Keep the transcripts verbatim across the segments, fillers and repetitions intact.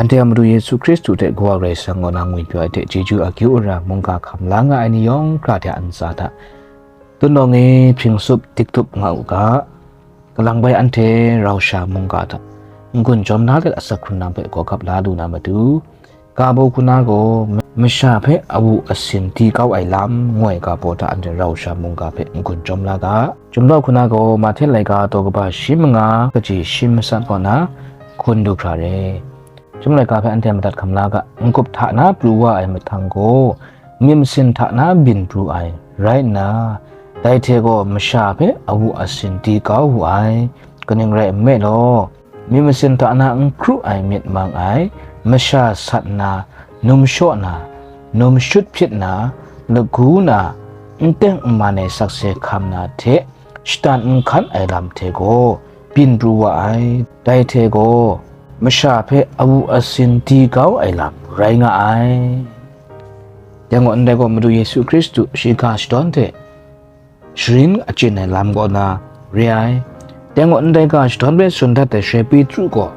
Anhte a Madu Yesu Hkristu hte Kawa Karai Kasang kaw na ngwipyaw ai hte chyeju akyu ara mungga hkam la nga ai ni yawng hkra hte a ntsa hta, Tunawng e hpring sup dik tup nga u ga, kalang bai anhte rau sha mungga hta n-gun jawm la let asak hkrun lam hpe gawgap la lu na matu, ga baw hku na gaw masha hpe awu asin di kau ai lam, ngu ai ga baw hta anhte rau sha mungga hpe n-gun jawm la ga. Chyum lau hku na gaw Mahte laika daw kaba shi manga kaji shi masat kaw na hkun du hkra re. Chyum laika hpe anhte madat hkam la ga, n-gup hta na pru wa ai mahtang gaw, myit masin hta na byin pru ai rai nna, dai hte gaw masha hpe awu asin di kau wu ai. Kaning rai nme law, myit masin hta na n hkru ai myit mang ai, masha sat nna, num shaw na, num shut hpyit na, lagu na, n teng n man ai sakse hkam na hte shatan n hkan ai lam hte gaw byin pru wa ai. Dai hte gaw, masha hpe awu asin di kau ai lam rai nga ai. Dai gaw, ndai gaw Madu Yesu Hkristu shi ga shadawn hte sharin achyin ai lam kaw na re ai. Dai gaw, ndai ga shadawn hpe tsun dat ai Shaloi Petru gaw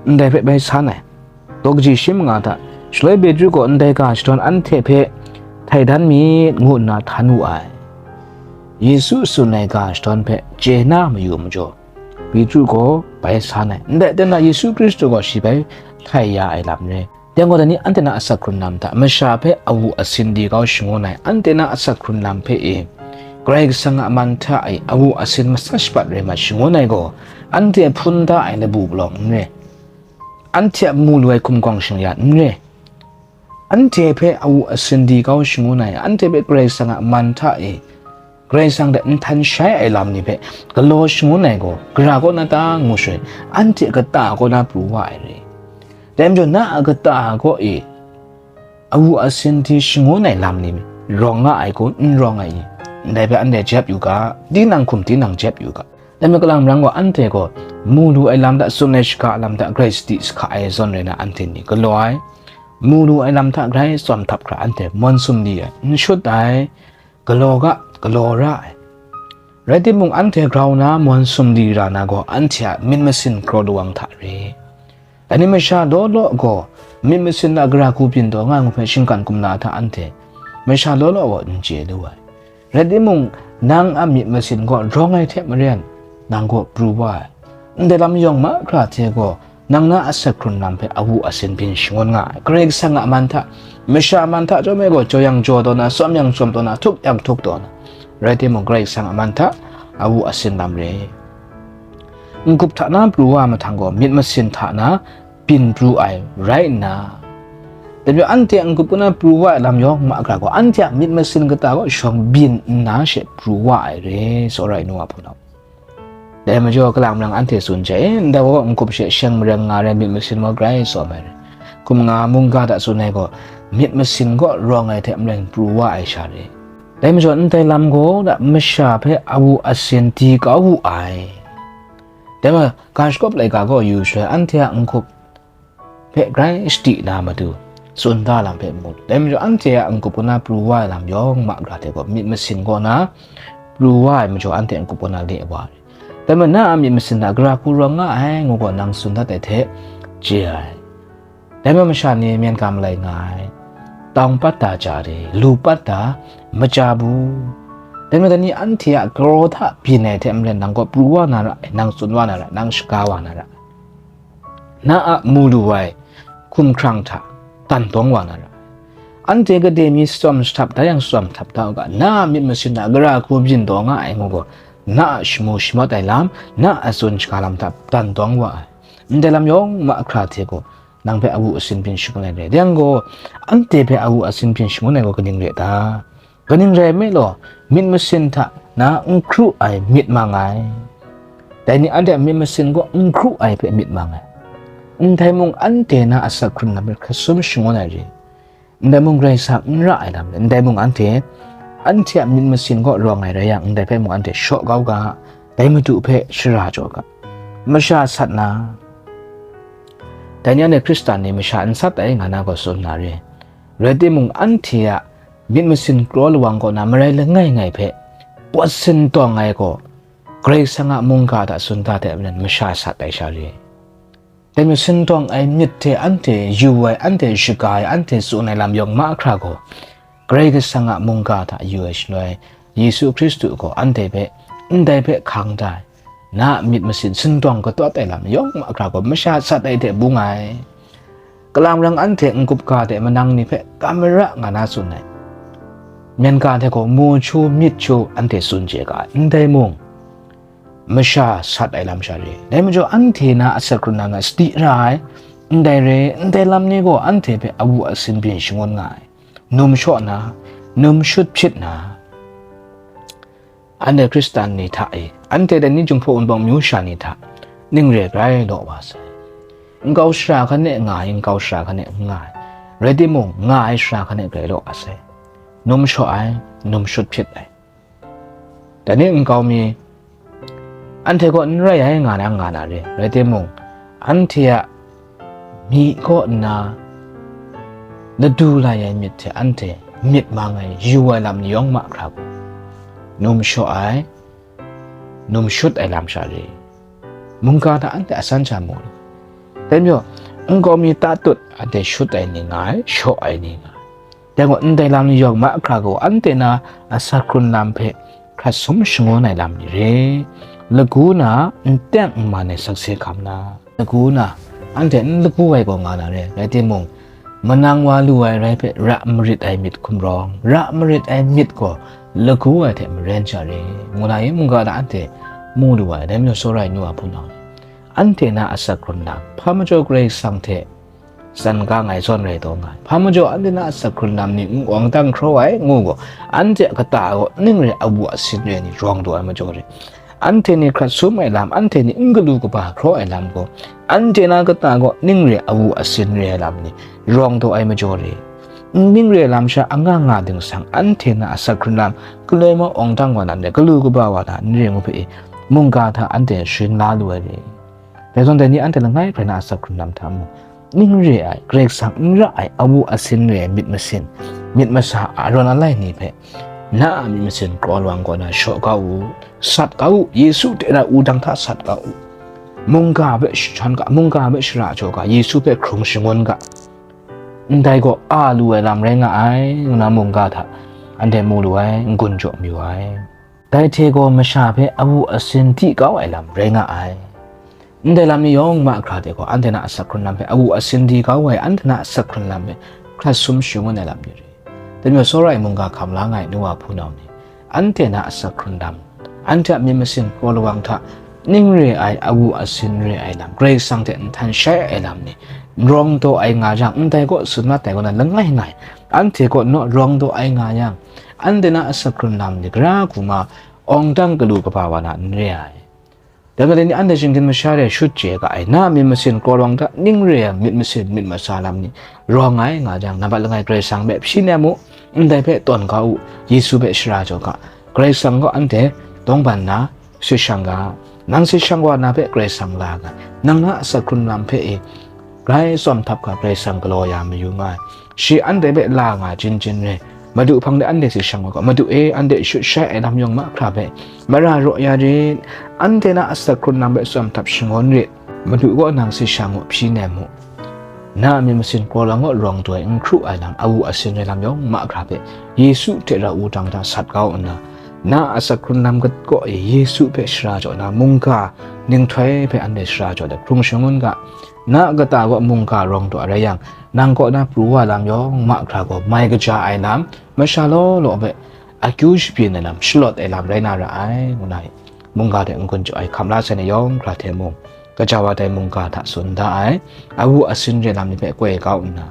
ndai hpe bai san ai. Daw kaji shi manga hta, Shaloi Petru gaw ndai ga shadawn anhte hpe htai dan myit, ngu nna htan wu ai. Yesu tsun ai ga shadawn hpe chye na mayu majaw, Petru gaw bai san ai. Ndai aten na Yesu Hkristu gaw shi bai htai ya ai lam re. Dai gaw, dai ni anhte na asak hkrun lam hta masha hpe awu asin di kau shangun ai, anhte na asak hkrun lam hpe e, Karai Kasang a man hta e awu asin masat shapat rai mat shangun ai gaw, anhte hpun da ai labu palawng n re, anhte a mu lu ai hkum gawng shing-ya n re. Anhte hpe awu asin di kau shangun ai, anhte hpe Karai Kasang a man hta e, Karai Kasang hte nhtan shai ai lam ni hpe galaw shangun ai gaw, gara kaw na ta ngu shaloi, anhte kata kaw na pru wa ai re. Dai majaw, na a kata kaw e awu asin di shangun ai lam ni rawng nga ai kun, n rawng ai i? Ndai hpe anhte jep yu ga, tinang hkum tinang jep yu ga. Dai majaw, kalang marang gaw, anhte gaw mu lu ai lam hta, tsun ai shaga lam hta grai sadi sahka ai zawn rai na, anhte ni galaw ai, mu lu ai lam hta grai tsawm htap hkra anhte mawn sumli ai, n shut ai, galaw ga, galaw ra ai. Rai timung, anhte grau na mawn sumli ra na gaw, anhte a myit masin kraw lawang hta re. Dai ni masha law law gaw myit masin a gara hku byin taw nga ai ngu hpe shinggan kumla hta anhte masha law law gaw n chye lu ai. Rai timung, nang a myit masin gaw rawng ai hte maren, nang gaw pru wa ai. Ndai lam yawng mahkra hte gaw, nang na asak hkrun lam hpe awu asin byin shangun nga ai. Karai Kasang a man hta, masha a man hta chyawm ai gaw, jaw yang jaw taw na, tsawm yang tsawm taw na, htuk yang htuk taw na, rai timung, Karai Kasang a man hta awu asin lam re. N-gup hta na pru wa ai mahtang gaw, myit masin hta na byin pru ai rai nna, dai majaw, anhte a n-gup hku na pru wa ai lam yawng mahkra gaw, anhte a myit masin kata kaw shawng byin nna she pru wa ai re, tsawra ai nu wa hpunau. Dai majaw, kalang marang anhte tsun jai, ndai gaw n-gup she sheng mareng nga ai, myit masin gaw grai tsawm ai re. Hkum nga mungga hta tsun ai gaw, myit masin gaw rawng ai hte maren pru wa ai sha re. Dai majaw, ndai lam gaw masha hpe awu asin di kau wu ai. Dai majaw, ga shagawp laika gaw yu shaloi, anhte a n-gup hpe grai shadi na matu, tsun da lam hpe mu. Dai majaw, anhte a n-gup kaw na pru wa ai lam yawng mahkra hte gaw, myit masin kaw na pru wa ai majaw, anhte a n-gup kaw na le wa ai. Dai majaw, na a myit masin hta gara hku rawng nga ai, ngu gaw nang tsun dat ai hte chye ai. Dai majaw, masha ni myen ga malai nga ai, tawng pat da ja re, lu pat da maja bu. Dai majaw, dai ni anhte a garaw hta byin ai hte maren, nang gaw pru wa na ra ai, nang tsun wa na ra ai, nang shaga wa na ra ai. Na a mu lu ai hkumhkrang hta tan dawng wa na ra ai. Anhte gade mi shatsawm shahtap da yang, shatsawm htap da u ga, na a myit masin hta gara hku byin taw nga ai ngu gaw, na a shamu shamawt ai lam, na a tsun shaga lam hta tan dawng wa ai. Ndai lam yawng mahkra hte gaw, nang hpe awu asin byin shangun ai re. Dai yang gaw, anhte hpe awu asin byin shangun ai gaw kaning re ta? Kaning rai nme law, myit masin hta na n hkru ai myit mang ai. Dai ni anhte a myit masin gaw n hkru ai hpe myit mang ai. Ndai mung, anhte na asak hkrun lam hpe hkra sum shangun ai re. Ndai mung, Karai Kasang n ra ai lam re. Ndai mung, anhte, anhte a myit masin gaw rawng ai rai yang, ndai hpe mung anhte shaw kau ga, dai Madu hpe shara jaw ga. Masha sat na, dai ni anhte Hkristan ni masha n sat ai nga na gaw tsun na re. Rai timung, anhte a myit masin kraw lawang kaw na marai langai ngai hpe pawt sindawng ai gaw, Karai Kasang a mungga hta tsun da ai hte maren masha sat ai sha re. Dai majaw sindawng ai myit hte anhte yu ai, anhte shaga ai, anhte tsun ai lam yawng mahkra gaw, Karai Kasang a mungga hta yu ai shaloi, Yesu Hkristu gaw anhte hpe ndai hpe hkang da ai, na a myit masin sindawng katawt ai lam yawng mahkra gaw masha sat ai hte bung ai. Kalang rang anhte n-gup ga de manang ni hpe kamara nga na tsun ai. Myen ga hte gaw mu chu myit chu anhte tsun chye ga ai, ndai mung masha sat ai lam sha re. Dai majaw anhte na asak hkrun lam na sadi ra ai, ndai re, ndai lam ni gaw anhte hpe awu asin byin shangun nga ai. Num shaw na, num shut hpyit na, anhte Hkristan ni hta e, anhte dai ni Jinghpaw Wunpawng myu sha ni hta ning re grai law wa sai. Nkau shara hkan e nga ai, nkau shara hkan e n nga ai, rai timung, nga ai shara hkan e grai law wa sai. Num shaw ai, num shut hpyit ai. Dai ni nkau mi, anhte gaw n rai ai nga na, nga na re, rai timung, anhte a myi kaw nna ladu lai ai myit hte anhte myit mang ai, yu ai lam ni yawng mahkra gaw, num shaw ai, num shut ai lam sha re. Mungga hta anhte asan sha mu lu. Dai majaw, nkau mi tatut anhte shut ai ni nga ai, shaw ai ni nga ai. Dai gaw, ndai lam ni yawng mahkra gaw, anhte na asak hkrun lam hpe hkrat sum shangun ai lam ni re. Lagu na, n teng n man ai sakse hkam na, lagu na, anhte n lagu ai gaw nga na re, rai timung, manang wa lu ai rai hpe, ra marit ai myit hkum rawng, ra marit ai myit gaw lagu ai hte maren sha re, ngu na i mungga na anhte mu lu ai, dai majaw tsawra ai nu wa hpunau ni, anhte na asak hkrun lam, hpa majaw Karai Kasang hte tsan gang ai zawn rai taw nga ai. Hpa majaw anhte na asak hkrun lam ni n awng dang hkraw ai, ngu gaw, anhte a kata gaw ning re awu asin re ni rawng taw ai majaw re. Anhte ni hkrat sum ai lam, anhte ni n galu kaba hkraw ai lam gaw, anhte na kata gaw ning re awu asin re ai lam ni rawng taw ai majaw re. Ning re lam sha anga nga ding sang, anhte na asak hkrun lam galoi ma awng dang wa na, galu kaba wa na, n re ngu hpe e, mungga hta anhte sharin la lu ai re. Dai zawn dai ni anhte langai hkrai na asak hkrun lam hta mung, ning re ai, Karai Kasang n ra ai, awu asin re ai myit masin, myit masa a arawn alai ni hpe, na a myit masin kraw lawang kaw na shaw kau u, sat kau u, Yesu hte na wudang hta sat kau u, mungga hpe shahtan ga, mungga hpe shara jaw ga, Yesu hpe hkrung shangun ga, ndai gaw a lu ai lam rai nga ai, ngu na mungga hta anhte mu lu ai, n-gun jaw mayu ai. Dai hte gaw masha hpe awu asin di kau ai lam rai nga ai. Ndai lam ni yawng mahkra de gaw, anhte na asak hkrun lam hpe awu asin di kau ai, anhte na asak hkrun lam hpe hkrat sum shangun ai lam ni re. Dai majaw tsawra ai mungga hkam la nga ai nu wa hpunau ni, anhte na asak hkrun lam, anhte a myit masin kraw lawang hta ning re ai, awu asin re ai lam, Karai Kasang hte nhtan shai ai lam ni, rawng taw ai nga yang, ndai kaw tsun mat ai kaw na langai ngai, anhte kaw naw rawng taw ai nga yang, anhte na asak hkrun lam ni gara hku ma awng dang galu kaba wa na n re ai. Dai majaw ni anhte shinggyim masha re shut chye ga ai, na myit masin kraw lawang hta ning re ai myit masin myit masa lam ni rawng ai nga jang, nambat langai Karai Kasang hpe hpyi nem u, ndai hpe tawn kau u, Yesu hpe shara jaw ga, Karai Kasang gaw anhte tawngban na, se shang ga, nang se shang wa na hpe Karai Kasang la ga, nang na asak hkrun lam hpe e, grai tsawm htap ga Karai Kasang galaw ya mayu nga ai. Shi anhte hpe la nga jin jin re, Madu hpang de anhte se shang wa ga, Madu e, anhte shut shai ai lam yawng mahkra hpe mara raw ya rit, anhte na asak hkrun lam hpe tsawm htap shangun rit, Madu gaw nang se shang u, hpyi nem u. Na a myit masin kraw lawang gaw rawng taw ai, n hkru ai lam, awu asin ai lam yawng mahkra hpe Yesu hte rau wudang hta sat kau nna, na a asak hkrun lam kat kaw e Yesu hpe shara jaw na mungga ninghtoi hpe anhte shara jaw let hkrung shangun ga, na a kata gaw mungga rawng taw ai rai yang, nang kaw na pru wa lam yawng mahkra gaw mai kaja ai lam, masha law law hpe akyu shabyin ai lam, shalawt ai lam rai na ra ai, ngu na i, mungga hte n-gun jaw ai hkam la sai ni yawng hkra hte mung, kaja wa dai mungga hta tsun da ai, awu asin re lam ni hpe koi kau nna,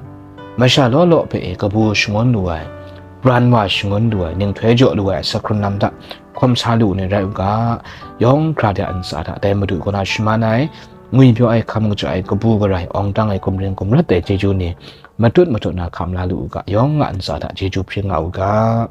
masha law law hpe e kabu shangun lu ai, pran wa shangun lu ai, ninghtoi jaw lu ai asak hkrun lam hta hkawm sa lu ni rai u ga, yawng hkra de a ntsa hta dai Madu kaw na shaman ai, ngwipyaw ai, hkam kaja ai, kabu gara ai, awng dang ai, gumring gumrat ai chyeju ni matut matut na hkam la lu u ga, yawng a ntsa hta chyeju hpring nga u ga.